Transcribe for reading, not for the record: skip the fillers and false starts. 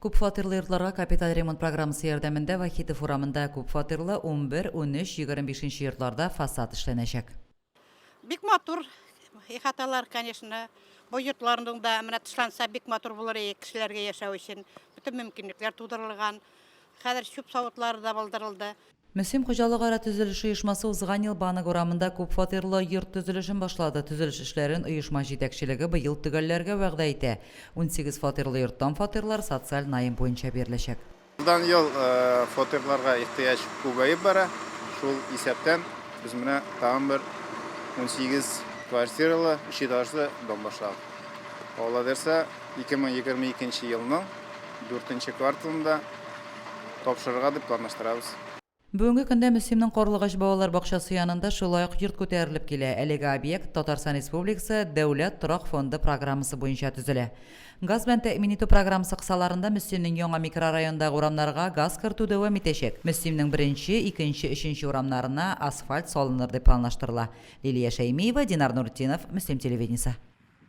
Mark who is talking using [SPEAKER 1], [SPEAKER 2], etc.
[SPEAKER 1] Күпфатирлы йортларга капиталь ремонт программасы ярдәмендә Вахитов урамында күпфатирлы 11, 13, 25 нче йортларда фасад эшләнәчәк.
[SPEAKER 2] Бик матур ихаталар, конечно. Бу йортларның да менә тышланса бик матур булыр иде кешеләргә яшәү өчен. Бөтен мөмкинлекләр тудырылган. Хәзер чүп савытлары да булдырылды.
[SPEAKER 1] Мөслим хуҗалыкара төзелеше оешмасы узган ел Банк урамында күпфатирлы йорт төзелешен башлады. Төзелеш эшләрен оешма җитәкчелеге быел төгәлләргә вәгъдә итә. 18 фатирлы йорттан фатирлар социаль найм буенча биреләчәк.
[SPEAKER 3] Елдан-ел фатирларга ихтыяҗ күбәеп бара. Шул исәптән без менә тагын бер 18 квартиралы өч этажлы дом башладык. Алла бирсә, 2022 елның дүртенче кварталында тапшырырга дип планлаштырабыз.
[SPEAKER 1] Бүгенге көндә Мөслимнең Карлыгач балалар бакчасы янында шулай ук йорт күтәрелеп килә. Әлеге объект Татарстан Республикасы Дәүләт торак фонды программасы буенча төзелә. Газ белән тәэмин итү программасы кысаларында Мөслимнең яңа микрорайонындагы урамнарга газ кертү дәвам итәчәк. Мөслимнең беренче, икенче, өченче урамнарына асфальт салыныр дип планлаштырыла. Лилия Шәймиева, Динар Нуртдинов, Мөслим телевидениесе.